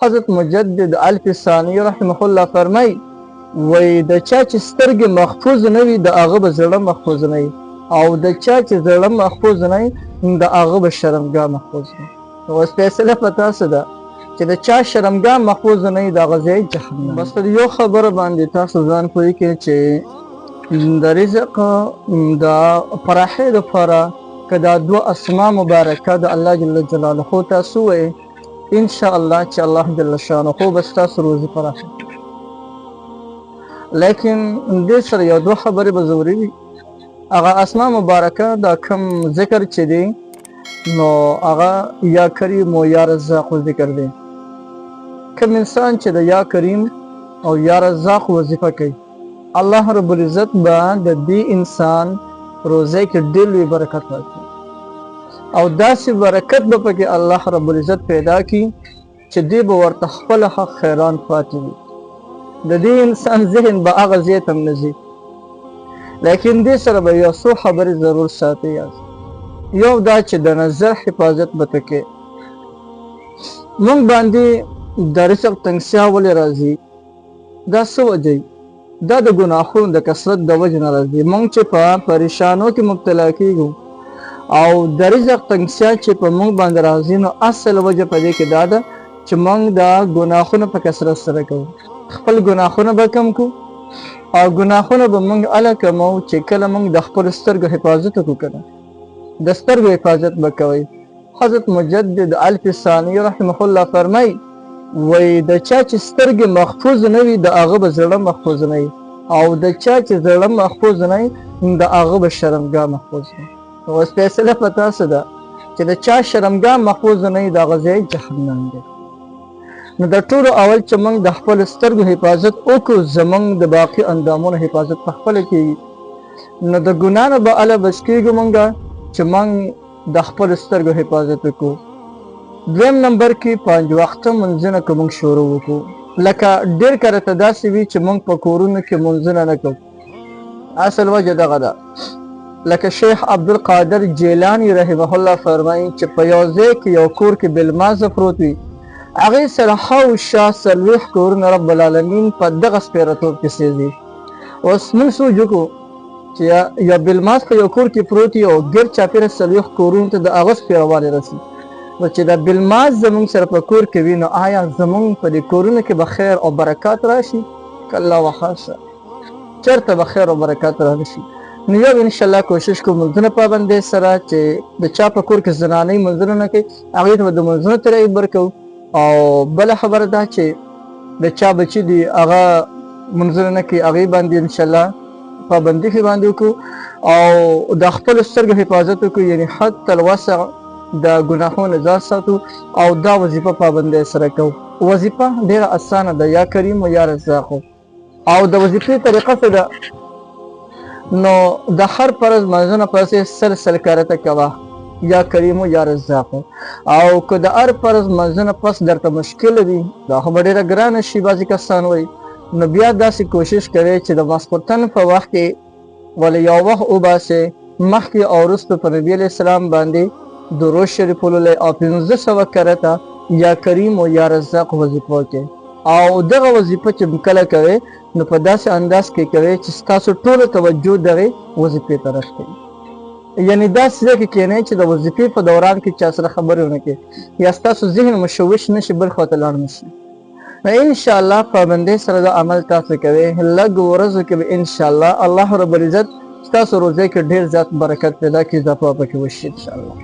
حضرت مجدد الف ثانی رحمه الله فرمای، وای د چا چې سترګې محفوظ نه وي د هغه به زړه محفوظ نه وي، او د چا چې زړه محفوظ نه وي د هغه به شرمګاه محفوظ نه وي. اوس فیصله په تاسو ده چې د چا شرمګاه محفوظ نه وي د هغه ځای جهنم. بس په یو خبره باندې تاسو ځان پوه کړئ چې د رزق د پراخۍ دپاره که دا دوه اسما مبارکه د الله جل جلاله تاسو وایئ، ان شاء الله چې الله جل شانه به ستاسو روزي پراخه. لیکن دې سره یو دوه خبرې به ضروري وي. هغه اسما مبارکه دا کوم ذکر چې دی نو هغه یا کریم او یا رزاق ذکر دی. کوم انسان چې د یا کریم او یا رزاق وظیفه کوي، الله رب العزت به د دې انسان روزۍ کې ډېر لوی برکت ورکړي، او داسې برکت به پکې الله رب العزت پیدا کړي چې دی به ورته خپله حق حیران پاتې وي. د دې انسان ذهن به هغه ځای ته هم نه ځي. لیکن دې سره به یو څو خبرې ضرور ساتي یاست. یو دا چې د نظر حفاظت به ته کوې. موږ باندې د رزق تنګسیا ولې راځي؟ دا څه وجه؟ دا د ګناهونو د کثرت د وجې نه راځي. موږ چې په پریشانو کې مبتلا کیږو او د رزق تنګسیا چې په موږ باندې راځي، نو اصل وجه په دې کې دا ده چې موږ د ګناهونو په کثرت سره کوو. خپل ګناهونه به کم کړو، او ګناهونه به موږ هله کموو چې کله موږ د خپلو سترګو حفاظت وکړو. که نه د سترګو حفاظت به کوئ. حضرت مجدد الف ثانی رحمه الله فرمای، وای د چا چې سترګې محفوظ نه وي د هغه به زړه محفوظ نه وي، او د چا چې زړه محفوظ نه وي د هغه به شرمګاه محفوظ نه وي. اوس فیصله په تاسو ده چې د چا شرمګاه محفوظ نه وي د هغه ځای جهنم دی. نو د ټولو اول چې موږ د خپلو سترګو حفاظت وکړو، زموږ د باقي اندامونو حفاظت په خپله کېږي. نو د ګناه نه به هله بچ کېږو موږ چې موږ د خپلو سترګو حفاظت وکړو. دویم نمبر کې پنځ وخته منځونه که موږ شروع وکړو، لکه ډېر کرته داسې وي چې موږ په کورونو کې منځونه نه کوو. اصل وجه دغه ده. لکه شیخ عبدالقادر جیلانی رحمه الله فرمایي چې په یو ځای کې یو کور کې بلمازه پروت وي، هغې سره خاوشا 40 کورونه رب العالمین په دغه سپېرتوب کې سېځي. اوس موږ سوچ وکړو چې یو بلماز په یو کور کې پروت وي او ګرد چاپېره 40 کورونو ته د هغه سپېروالی رسي، نو چې دا بلماز زموږ سره په کور کې وي، نو آیا زموږ په دې کورونو کې به خیر او برکات راشي؟ کلا وخاصه چېرته به خیر او برکات رانشي. نو یو انشاءالله کوشش کوو منځونه پابندۍ سره چې د چا په کور کې زنانۍ منځونه نه کوي هغې ته به د منځونو ترغیب ورکوو. او بله خبره دا چې د چا بچي دي هغه منځونه نه کوي، هغې باندې انشاءالله پابندي پرې باندې وکړو، او د خپلو سترګو حفاظت وکړو، یعنې حتی الوسع د ګناهونو ځان ساتو، او دا وظیفه پابندۍ سره کوو. وظیفه ډېره اسانه ده، یا کریم او یا رزاق. او د وظیفې طریقه څه ده؟ نو د هر فرض منځونه پسې سل سل کرته کوه، یا کریم یا رزاق. او که د هر فرض منځونه پس درته مشکل وي، دا خو به ډېره ګرانه شي، بعضې کسان وایي، نو بیا داسې کوشش کوي چې د ماسخوتن په وخت کې ولې یو وخت وباسې، مخکې او وروسته په نبي علیه السلام باندې درود شریف ولولئ او 500 کرته یا کریم او یا رزاق وظیفه وکړئ. او دغه وظیفه چې کله کوئ نو په داسې انداز کې کوئ چې ستاسو ټوله توجه دغې وظیفې ته رسوي. یعنې داسې ځای کې کښېنئ چې د وظیفې په دوران کې چا سره خبرې ونه کړئ، یا ستاسو ذهن مشوش نه شي، بل خوا ته لاړ نه شي. نو انشاءالله پابندۍ سره دا عمل تاسو کوئ، لږ ورځو کې به انشاءالله الله رب العزت ستاسو روزۍ کې ډېر زیات برکت پیدا کړي، اضافه پکې وشي انشاءالله.